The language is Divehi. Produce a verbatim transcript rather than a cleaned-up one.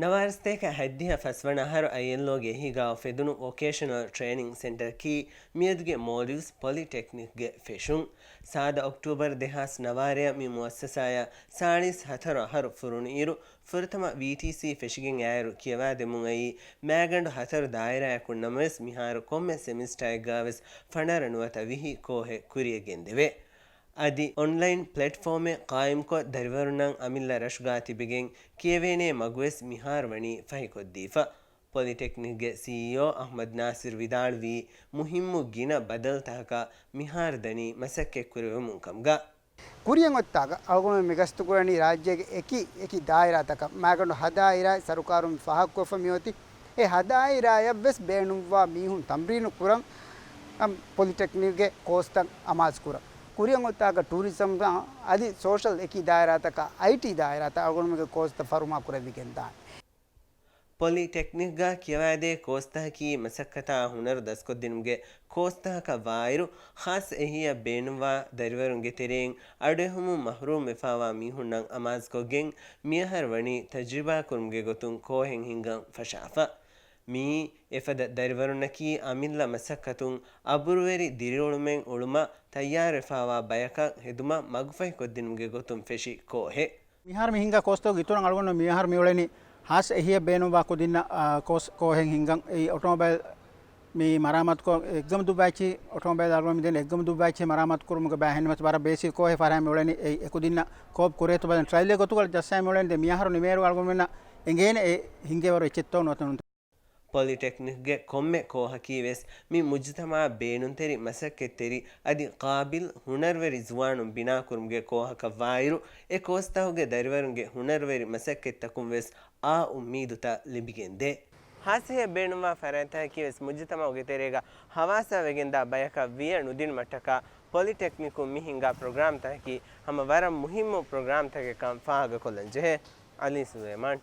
ނަވާރަސަތޭކަ ހަތްދިހަ ފަސްވަނަ އަހަރު އައިއެލްއޯގެ އެހީގާ އުފެދުނު ވޮކޭޝަނަލް ޓްރޭނިން ސެންޓަރަކީ މިއަދުގެ މޯލްޑިވްސް ޕޮލިޓެކްނިކްގެ ފެށުން. ސާދަ އޮކްޓޫބަރު ދެހާސް ނަވާރަޔަށް މި މުއައްސަސާޔަށް ސާޅީސް ހަތަރު އަހަރު ފުރުނުއިރު، ފުރަތަމަ ވީޓީސީ ފެށިގެން އައިއިރު ކިޔަވާދެމުން އައީ މާގަނޑު ހަތަރު ދާއިރާއަކުން ނަމަވެސް، މިހާރު ކޮންމެ ސެމިސްޓާއެއްގާވެސް ފަނަރަ ނުވަތަ ވިހި ކޯހެއް ކުރިއަށް ގެންދެވޭ. އަދި އޮންލައިން ޕްލެޓްފޯމެއް ޤާއިމްކޮށް، ދަރިވަރުންނަށް އަމިއްލަ ރަށުގާ ތިބެގެން ކިޔެވޭނޭ މަގުވެސް މިހާރު ވަނީ ފަހިކޮށްދީފަ. ޕޮލިޓެކްނިކްގެ ސީއީއޯ އަޙްމަދު ނާސިރު ވިދާޅުވީ، މުހިއްމު ގިނަ ބަދަލުތަކަކަށް މިހާރު ދަނީ މަސައްކަތްކުރެވެމުން ކަމުގަ. ކުރިއަށް އޮތްތާގަ އަޅުގަނޑު މި ގަސްތުކުރަނީ ރާއްޖޭގެ އެކި އެކި ދާއިރާތަކަށް. މާގަނޑު ހަ ދާއިރާއެއް ސަރުކާރުން ފާހަގަކޮށްފަ މިއޮތީ. އެ ހަ ދާއިރާއަށްވެސް ބޭނުންވާ މީހުން ތަމްރީނު ކުރަން، އަމް، ޕޮލިޓެކްނިކްގެ ކޯސްތައް އަމާޒުކުރަން. ކުރިއަށް އޮތްތާގަ ޓޫރިޒަމް އަދި ސޯޝަލް އެކި ދާއިރާތަކަށް، އައިޓީ ދާއިރާތައް އަޅުގަނޑުމެންގެ ކޯސްތައް ފަރުމާ ކުރެވިގެން ދާނެ. ޕޮލިޓެކްނިކްގަ ކިޔަވާދޭ ކޯސްތަކަކީ މަސައްކަތާ ހުނަރު ދަސްކޮށްދިނުމުގެ ކޯސްތަކަކަށް ވާއިރު، ޚާއްޞަ އެހީއަށް ބޭނުންވާ ދަރިވަރުންގެ ތެރެއިން އަޑުއެހުމުން މަޙްރޫމްވެފާވާ މީހުންނަށް އަމާޒުކޮށްގެން، މިއަހަރު ވަނީ ތަޖްރިބާކުރުމުގެ ގޮތުން ކޯހެއް ހިންގަން ފަށާފަ. މިއީ އެފަދަ ދަރިވަރުންނަކީ އަމިއްލަ މަސައްކަތުން އަބުރުވެރި ދިރިއުޅުމެއް އުޅުމަށް ތައްޔާރުވެފާވާ ބަޔަކަށް ހެދުމަށް މަގުފަހިކޮށްދިނުމުގެ ގޮތުން ފެށި ކޯހެއް. މިހާރު މި ހިންގާ ކޯސްތަކުގެ އިތުރަށް އަޅުގަނޑު މިއަހަރު މިއުޅެނީ ހާސް އެހީއަށް ބޭނުންވާ ކުދިންނަށް، އާ، ކޯސް ކޯހެއް ހިންގަން. އެއީ އޮޓޯމޮބައިލް މި މަރާމާތުކޮށް، އެއްގަމު ދުއްވާއެއްޗި އޮޓޯމޮބައިލް އަޅުގަނޑު މިދެން އެއްގަމު ދުއްވާއެއްޗި މަރާމާތުކުރުމުގެ ބައި އެހެންނަމަވެސް ވަރަށް ބޭސިކް ކޯހެއް ފަހަރާ މިއުޅެނީ. އެ، އެ ކުދިންނަށް ކޯޕް ކުރޭތޯ ބަލަން ޓްރައިލްގެ ގޮތުގަ ޖައްސާ މިއުޅެނީ. ދެން މިއަހަރު ނިމޭއިރު އަޅުގަނޑުމެންނަށް އެނގޭނެ އެ ހިންގޭވަރު އެއްޗެއްތޯ ނުވަތަ ނޫންތޯ. ޕޮލިޓެކްނިކްގެ ކޮންމެ ކޯހަކީވެސް މި މުޖުތަމަޢަށް ބޭނުންތެރި މަސައްކަތްތެރި އަދި ޤާބިލް ހުނަރުވެރި ޒުވާނުން ބިނާކުރުމުގެ ކޯހަކަށް ވާއިރު، އެ ކޯސްތަކުގެ ދަރިވަރުންގެ ހުނަރުވެރި މަސައްކަތްތަކުން ވެސް އާ އުއްމީދުތައް ލިބިގެންދޭ. ހާސް އެހީއަށް ބޭނުންވާ ފަރާތްތަކަކީވެސް މުޖުތަމަޢުގެ ތެރޭގަ ހަވާސާވެގެންދާ ބަޔަކަށް ވިޔަ ނުދިނުމަށްޓަކާ، ޕޮލިޓެކްނިކުން މި ހިންގާ ޕްރޮގްރާމްތަކަކީ ހަމަ ވަރަށް މުހިއްމު ޕްރޮގްރާމްތަކެއްކަން ފާހަގަކޮށްލަން ޖެހޭ. އަލީ ސުލައިމާން.